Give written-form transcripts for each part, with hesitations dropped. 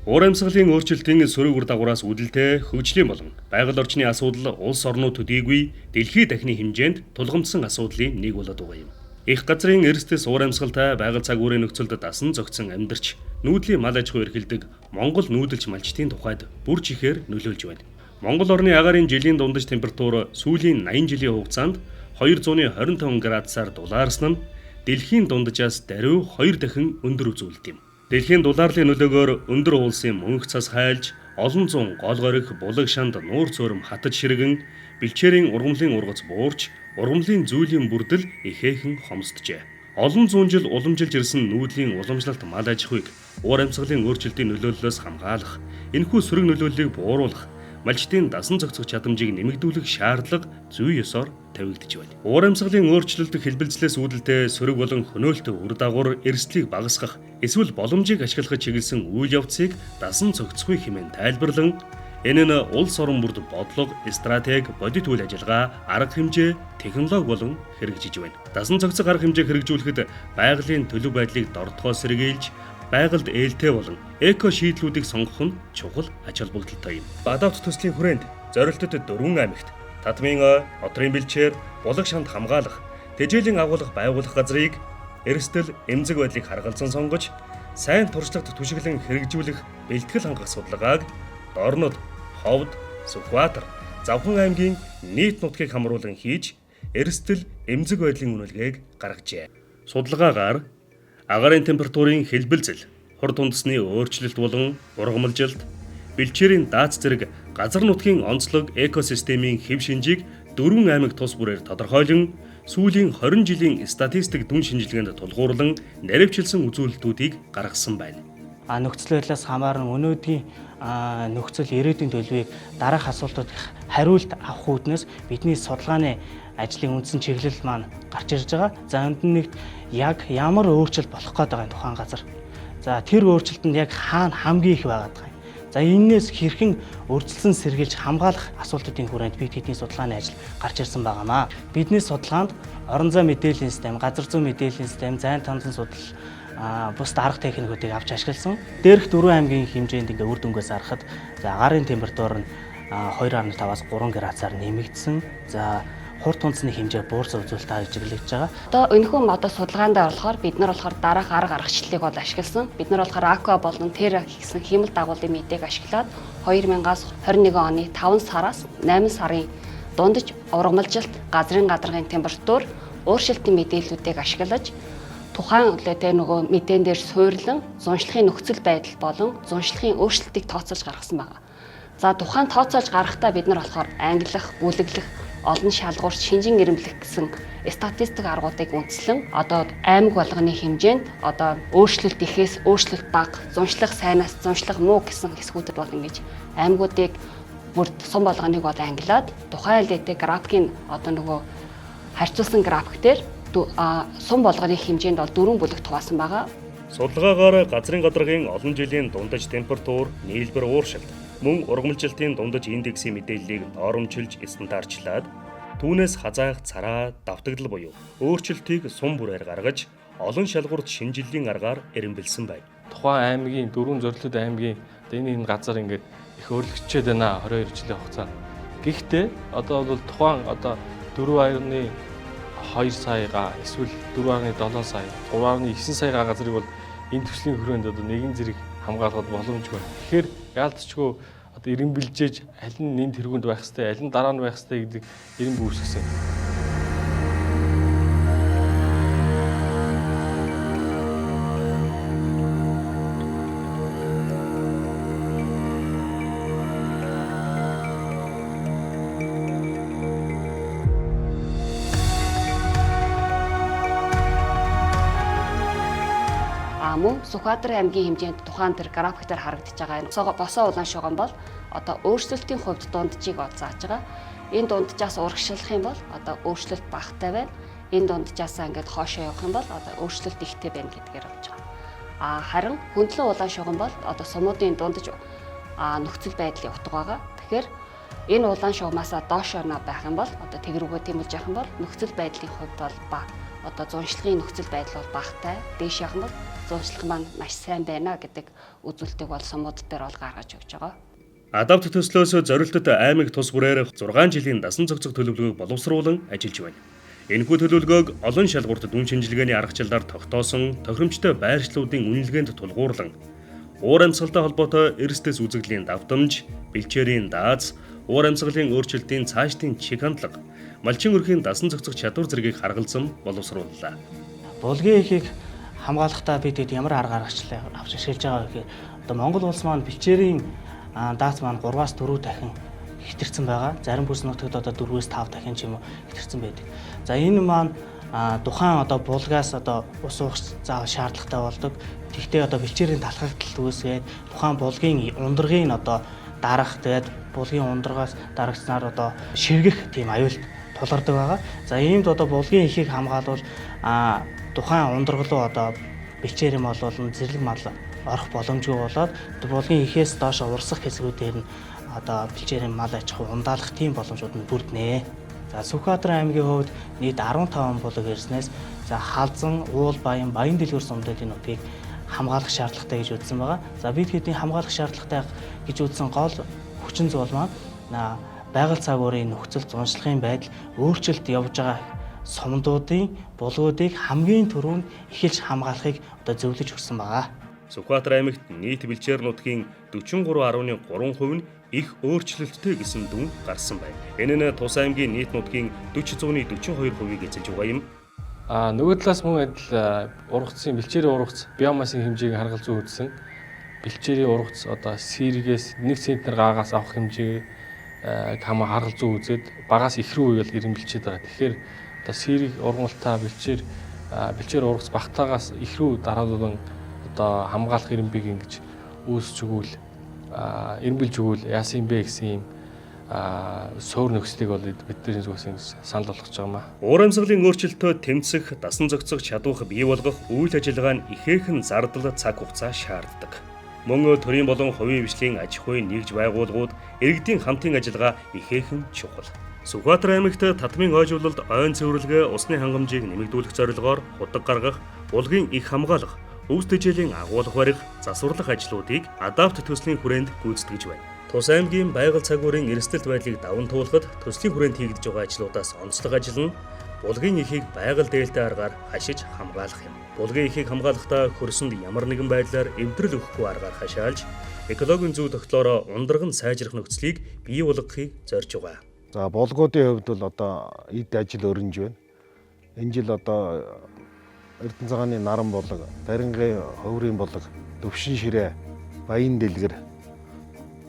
Уур амьсгалын өөрчлөлтийн сөрөг үр дагавраас үүдэлтэй хөгжлийн болон байгаль орчны асуудал улс орнууд төдийгүй дэлхий дахины хэмжээнд тулгамдсан асуудлын нэг болоод байгаа юм. Их газрын эрсдэс уур амьсгалтай байгаль цаг уурын нөхцөлд дасан зохицсон амьдарч нүүдлийн мал аж ахуй эрхэлдэг Монгол нүүдэлч малчдын тухайд бүр чихээр нөлөөлж байна. Монгол орны агаарын жилийн дундаж температур сүүлийн 80 жилийн хугацаанд 225 градусаар дулаарсан нь дэлхийн дунджаас даруй 2 дахин өндөр үзүүлэлт юм. Дэлхийн дулаарлын нөлөөгөөр өндөр уулсын мөнх цас хайлж, олон зуун гол горих, булаг шанд, нуур цөөрөм хатаж ширгэн, бэлчээрийн ургамлын ургац буурч, ургамлын зүйлийн бүрдэл ихээхэн хомсджээ. Олон зуун жил уламжилж ирсэн нүүдлийн уламжлалт мал аж ахуйг уур амьсгалын өөрчлөлтийн нөлөөллөөс хамгаалах, энэхүү сөрөг нөлөөллийг бууруулах, малчдын дасан зохицох чадамжийг нэмэгдүүлэх шаардлага зүй ёсоор тавигдж байна. Уур амьсгалын өөрчлөлт хэлбэлзлээс үүдэлтэй сөрөг болон хөнөөлт үр дагавар эрсдлийг багасгах эсвэл боломжийг ашиглахад чиглэсэн үйл явцыг дасан зохицохгүй хэмээн тайлбарлан энэ нь улс орон бүрд бодлого, стратеги, бодит үйл ажиллагаа, арга хэмжээ, технологи болон хэрэгжиж байна. Дасан зохицох арга хэмжээг хэрэгжүүлэхэд байгалийн төлөв байдлыг дордгоо сэргийлж байгальд ээлтэй болон эко шийдлүүдийг сонгох нь чухал ач холбогдолтой юм. Бадавт төслийн хүрээнд зорилтод 4 аймагт Татмын ой, Одрын бэлчээр, Булаг шанд хамгаалах, тэжээлийн агуулга байгуулах газрыг эрсдэл эмзэг байдлыг харгалзан сонгож сайн туршлагат түшиглэн хэрэгжүүлэх бэлтгэл хангах судалгааг Дорнод, Ховд, Сүхбаатар, Завхан аймгийн нийт нутгийг хамруулан хийж эрсдэл эмзэг байдлын үнэлгээг гаргажээ. Судалгаагаар агаарын температурын хэлбэлзэл, хурд хүндсний өөрчлөлт болон ургамалжилт, бэлчээрийн дац зэрэг газар нутгийн онцлог экосистемийн хэв шинжийг 4 аймаг тус бүрээр тодорхойлон сүүлийн 20 жилийн статистик дүн шинжилгээнд тулгуурлан наривчилсан үзүүлэлтүүдийг гаргасан байна. Нөхцөл байдлаас хамааран өнөөдрийн нөхцөл ирээдүйн төлөвийг дараах асуултууд хариулт авах үүднээс бидний судалгааны ажлын үндсэн чиглэл маань гарч ирж байгаа. За энд нэгт яг ямар өөрчлөлт болох гээд байгаа юм тухайн газар. За тэр өөрчлөлт нь яг хаана хамгийн их байгаад байгаа юм. За энээс хэрхэн өрсөлдсөн сэргийлж хамгаалах асуултуудын хүрээнд бид хэдийн судалгааны ажил гарч ирсэн байгаамаа. Бидний судалгаанд орон зай мэдээллийн систем, газар зүйн мэдээллийн систем, зайн танзан судал бусад арга техникүүдийг авч ашигласан. Дээрх 4 аймгийн хэмжээнд ингээ үр дүнгээс харахад за агарын температур нь 2.5-аас 3 градусаар нэмэгдсэн. За хурд хүнсний хэмжээ буурсан үзүүлэлт ажиглагдж байгаа. Одоо энэхүү одоо судалгаан дээр болохоор бид нар болохоор дараах арга аргачлалыг бол ашигласан. Бид нар болохоор Aqua болон Terra гэсэн хиймэл дагуулын мэдээг ашиглаад 2000-аас 21 оны 5 сараас 8 сарын дундаж ургамалжилт, газрын гадаргын температур, ууршилтын мэдээллүүдийг ашиглаж тухайн үлээ нөгөө мэдээн дээр суйрлан зуншлахын нөхцөл байдал болон зуншлахын өөрчлөлтийг тооцоолж гаргасан байна. За тухайн тооцоолж гаргахдаа бид нар болохоор ангилах, бүлэглэх, олон шалгуурч, шинжин ирэмблэх гэсэн статистик аргуудыг үндэслэн одоо аймаг болгоны хэмжээнд одоо өөрчлөлт ихээс өөрчлөлт бага, зуншлах сайнаас зуншлах муу гэсэн хэсгүүдэд бол ингэж аймагуудыг бүр сум болгоныг бол ангилаад тухайн үлээтэй графикийн одоо нөгөө харьцуулсан график дээр сум болгоны хэмжээнд бол 4 бүлэгт хуваасан байгаа. Судалгаагаар газрын гадаргын олон жилийн дундаж температур, нийлбэр ууршилт, мөн ургамалжилтын дундаж индексийн мэдээллийг ноормчилж стандартчлаад түүнээс хазайх цараа давтагдал буюу өөрчлөлтийг сум бүрээр гаргаж олон шалгуурт шинжиллийн аргаар эрэмбэлсэн байна. Тухайн аймгийн 4 зорилтод аймгийн одоо энэ газар ингээд их өөрлөгчөөд байна 22 жилийн хугацаанд. Гэхдээ одоо бол тухайн одоо 4.2 саяга эсвэл 4.7 сая, 3.9 сая газрыг бол энэ төслийн хүрээнд одоо нэгэн зэрэг хамгаалахад боломжгүй. Тэгэхээр яалтчгүй одоо эренбэлжээж аль нь нэн тэргуунд байх хэвээр, аль нь дараа нь байх хэвээр гэдэг эренб үүсгэсэн. Мөн Сүхбаатар аймгийн хэмжээнд тухайн тэр график дээр харагдаж байгаа энэ босоо улаан шугам бол одоо өөрчлөлтийн хувьд дунджийг бол зааж байгаа. Энэ дунджаас урагшлах юм бол одоо өөрчлөлт багатай байна. Энэ дунджаасаа ингээд хоошоо явах юм бол одоо өөрчлөлт ихтэй байна гэдгээр болж байгаа. Харин хөндлөн улаан шугам бол одоо сумуудын дундаж нөхцөл байдлын утга байгаа. Тэгэхээр энэ улаан шугамаасаа доошоо байх юм бол одоо тэг рүүгээ тэмүүлж явах юм бол нөхцөл байдлын хувьд бол одоо зуншлагын нөхцөл байдал бол багатай. Дээш явах юм бол зуншлах маань маш сайн байна гэдэг үзүүлэлтийг бол сумууд дээр бол гаргаж өгч байгаа. Адапт төслөөс зорилтод аймаг тус бүрээр 6 жилийн дасан зохицох төлөвлөгөөг боловсруулан ажиллаж байна. Энэхүү төлөвлөгөөг олон шалгуурт дүн шинжилгээний аргачлалаар тогтоосон тохиромжтой байршлуудын үнэлгээнд тулгуурлан уур амьсгалтай холбоотой эрсдэс үзэгдлийн давтамж, бэлчээрийн дааз, уур амьсгалын өөрчлөлтийн цаашдын чиг хандлага, малчин өрхийн дасан зохицох чадвар зэргийг харгалзан боловсрууллаа. Булгийн эхийг хамгаалахдаа бид ямар арга аргачлал авч ашиглаж байгаа вэ гэхээр одоо Монгол улс маань бэлчээрийн даац маань 3-аас 4 дахин хэтэрсэн байгаа. Зарим бүс нутагт одоо 4-өөс 5 дахин ч юм уу хэтэрсэн байдаг. За энэ маань тухайн одоо булгаас одоо ус уух заавал шаардлагатай болдог. Тэгвэл одоо бэлчээрийн талхагдaltaд үүсгээд тухайн булгийн ундрагыг одоо дарах, тэгээд булгийн ундрагаас дарагцсанаар одоо ширгэх тийм аюул тулгардаг байгаа. За иймд одоо булгийн эхийг хамгаалвал тухайн ундраг руу одоо бэлчээр юм бол зэрлэг мал орох боломжгүй болоод булгийн эхээс доош урсах хэсгүүдээр нь одоо бэлчээрийн мал аж ахуй ундаалах тийм боломжууд нь бүрднэ. За Сүхбаатар аймгийн хувьд нийт 15 булаг ирснээс за Халзан, Уул Баян, Баян дэлгүүр сумдын нутгийг хамгаалах шаардлагатай гэж үзсэн байгаа. За бид хэдийн хамгаалах шаардлагатай гэж үзсэн гол хүчин зүйл маань байгаль цаг уурын нөхцөл, зуншлагын байдал өөрчлөлт явж байгаа сумдуудын булгуудыг хамгийн түрүүнд эхэлж хамгаалахыг одоо зөвлөж өгсөн байгаа. Сүхбаатар аймагт нийт бэлчээр нутгийн 43.3% нь их өөрчлөлттэй гэсэн дүн гарсан байна. Энэ нь Тус аймгийн нийт нутгийн 40.42%-ийг эзэлж байгаа юм. Нөгөө талаас мөн адил ургацын бэлчээрийн ургац биомассын хэмжээг харгалзуу үзсэн. Бэлчээрийн ургац одоо сэргээс 1 центнер гаагаас авах хэмжээг хамаа харгалзуу үзээд багаас их рүү ингээл ирэн бэлчээд байгаа. Тэгэхээр одоо сэрэг ургамалтай бэлчээр ургац багтаагаас их рүү дараалуулан одоо хамгаалах ирэмбийг ингэж үүсч өгвөл ирэмбэлж өгвөл яасан юм бэ гэсэн юм суур нөхцөлийг бол бидний зүгээс ингэж санал болгож байгаа юм аа. Уур амьсгалын өөрчлөлтөд тэмцэх, дасан зохицох чадвах бий болгох үйл ажиллагаа нь ихээхэн зардал цаг хугацаа шаарддаг. Мөн төрийн болон хувийн хвшлийн аж ахуйн нэгж байгууллагууд иргэдийн хамтын ажиллагаа ихээхэн чухал. Сүхбаатар аймагт татмын ойжуулалт ойн цэвэрлэгээ усны хангамжийг нэмэгдүүлэх зорилгоор худаг гаргах, булгийн их хамгаалах, өвс тэжээлийн агуулга барих, засварлах ажлуудыг адапт төслийн хүрээнд гүйцэтгэж байна. Тус аймгийн байгаль цаг уурын эрсдэлт байдлыг даван туулахад төслийн хүрээнд хийгдэж байгаа ажлуудаас онцлог ажил нь булгийн эхийг байгаль дээлтэй аргаар хашиж хамгаалах юм. Булгийн эхийг хамгаалахдаа хөрсөнд ямар нэгэн байдлаар эвдрэл өгөхгүй аргаар хашаалж, экологийн зөв тогтлоороо ундраг нь сайжрах нөхцөлийг бий болгохыг зорж байгаа. За булгуудын хувьд бол одоо эд ажил өрнөж байна. Энэ жил одоо Эрдэнэ цагааны наран булаг, Дарингын ховрын булаг, Төвшин ширээ, Баян дэлгэр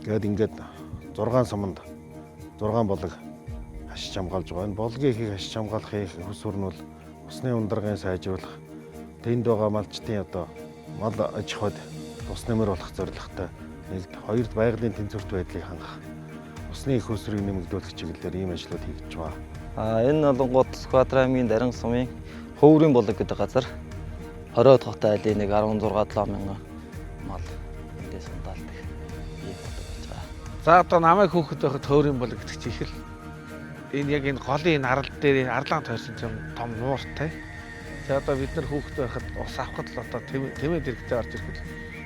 гээд ингээд 6 суманд 6 булаг хашиж хамгаалж байгаа. Энэ булгийн эхийг хашиж хамгаалахын хүсвэр нь бол усны ундрагын сайжруулах, тэнд байгаа малчдын одоо мал аж ахуйд тус нэмэр болох зорилготой нэгд, хоёрд байгалийн тэнцвэрт байдлыг хангах, усны их усрыг нэмэгдүүлэх чиглэлээр ийм ажлууд хийгдэж байгаа. Энэ болонгууд Сүхбаатар аймгийн Дарин сумын Хөврийн булаг гэдэг газар 20 хоттой айлын нэг 16 7 мянган мал эндээс ундаалдаг ийм булаг байж байгаа. За одоо намайг хүүхэд байхад Хөврийн булаг гэдэг чи их л энэ яг энэ голын энэ арал дээр арлаан тойрсон юм том нууртай. За одоо бид нар хүүхэд байхад ус авахд л одоо тэмээ дэрэгтэй орж ирэхэд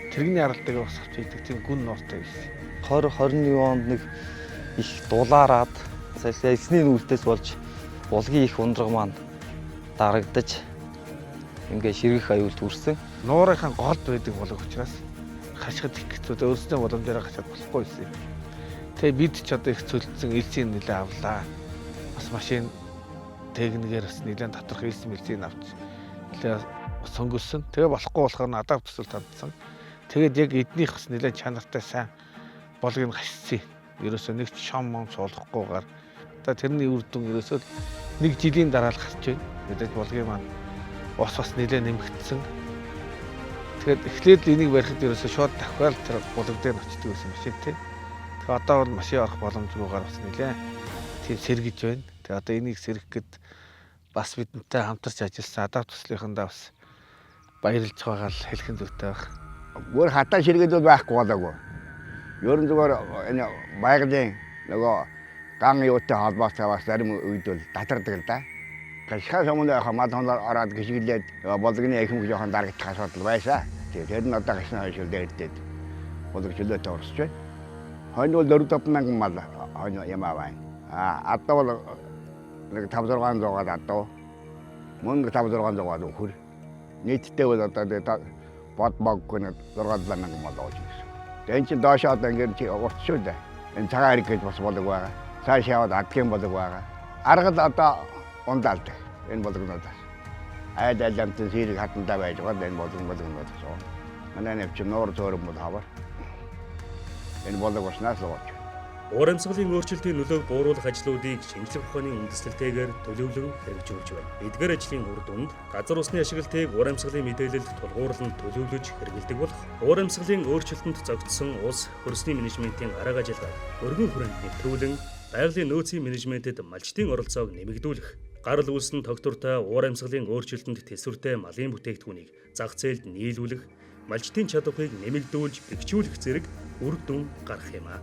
тэрэгний арал дээр ус авч идэг тийм гүн нууртай байсан. 20 21 онд нэг их дулаарад элсний нүүлтээс болж булгийн их ундраг маань дарагдаж ингээ ширгэх аюул төрсэн. Нуурынхаа голд байдаг булаг учраас хашгид их хэцүү. Өөрсдөө боломжоор хашаад болохгүй байсан юм. Тэгээ бид ч одоо их цөлдсөн элсийн нэлээ авлаа. Бас машин техникээр бас нэлээд доторх элс мэлсийг авч нэлээ сөнгөлсөн. Тэгээ болохгүй болохоор надад төсөл тандсан. Тэгээд яг эднийх бас нэлээд чанартай сайн булгийг хашсан. Ерөөсөө нэг ч шом мом суулгахгүйгээр одоо тэрний үр дүн ерөөсөө нэг жилийн дараа л гарч байна. Мэдээж булгийн маань ус бас нэлээд нэмэгдсэн. Тэгэхээр эхлээд энийг барихад ерөөсөө шууд давхиал тэр булаг дээр очдөг байсан машин тий. Тэгэхээр одоо бол машин орох боломжгүйгээр бас нэлээд тийм сэргэж байна. Тэгээ одоо энийг сэргэх гээд бас бидэнтэй хамтарч ажилласан адап төслийнхөндөө бас баярлж байгаа л хэлхэн зүйтэй байх. Өөр хатаа ширгэд бол байхгүй болоогүй. Ер нь зүгээр энэ байгалийн нөгөө ган юутай холбоотой бас зарим үед бол татардаг л да. Гашхаас өмнө яг мал хоноор ороод гიშгэлээд булганы эхэмг жоохон дарагдах асуудал байсан. Тэр нь одоо гашны хойш дээрдээд булаг чөлөөтэй урсж байна. Хойно бол 4 5 мянган мал хойно ямаа байна. А одоо бол нэг 5 6 зугаад одоо мөн 5 6 зугаад өхөр. Нийтдээ бол одоо бод боггүй нэг 6 7 мянган мал ууж гэсэн. Тэгээ эн чинь доошоо одоо ингээд чи урт шүү дээ. Энэ цагаан хэрэг гэж бас болог байгаа. Цааш яваад адгийн болог байгаа. Аргал одоо ундаалдаг энэ болгонуудаас. Айл айл амтан сэрэг хатандаа байж байгаа энэ болог болгонуудаас. Манай нэвч нуур зөөрөн бол хавар. Энэ болог уснаас л ууч. Уур амьсгалын өөрчлөлтийн нөлөөг бууруулах ажлуудыг шинжлэх ухааны үндэслэлтэйгээр төлөвлөн хэрэгжүүлж байна. Эдгээр ажлын үр дүнд газар усны ашиглалтыг уур амьсгалын мэдээлэлд тулгуурлан төлөвлөж хэрэглэдэг болох уур амьсгалын өөрчлөлтөнд зохицсон улс хөрсний менежментийн арга ажиллагааг өргөн хүрээнд нэвтрүүлэн байгалийн нөөцийн менежментэд малчдын оролцоог нэмэгдүүлэх, гарал үүссэн тогтвортой уур амьсгалын өөрчлөлтөнд төсвөртэй малын бүтээгдэхүүнийг зах зээлд нийлүүлэх, малчдын чадварыг нэмэгдүүлж бэхжүүлэх зэрэг үр дүн гарах юм аа.